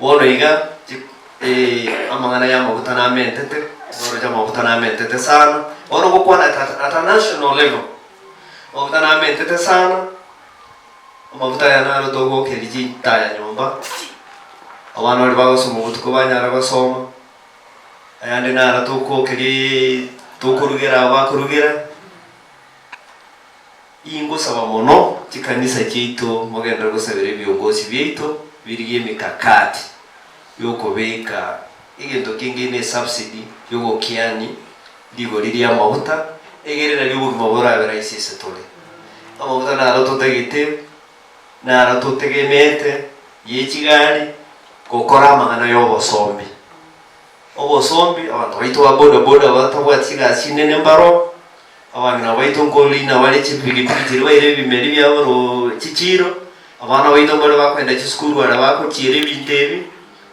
Bono iga amang'ana y'amaguta namentete, noroche amaguta namentete sana, bono ngokwana at at a national level, amaguta namentete sana, amaguta aya naro togokeria chintaya nyomba, abana baria bagosoma botuko banyara gosoma, ayande naro tokokeria tokorugera aba bakorugera. Ingosaba mono chikanisa chiaito mogenderere gosabera ebiongozi biaito birigie emikakati yokobeka egento kenge ne esubsidy yogokiani rigori ri'amaguta egere nario obogima borabe rahisi ase tore. Amaguta naro totagete, naro totegemeete ye chigari gokora amang'ana y'obosombi. Obosombi, abanto baito ba boda boda batabwati chigasi chinene mbaro, abang'ina baito nkorina bare chipikipiki chiria baire ebimeri biabo ro chichiro, abana baito mbare bakoenda chisukuru aria bagochiera ebinto ebi.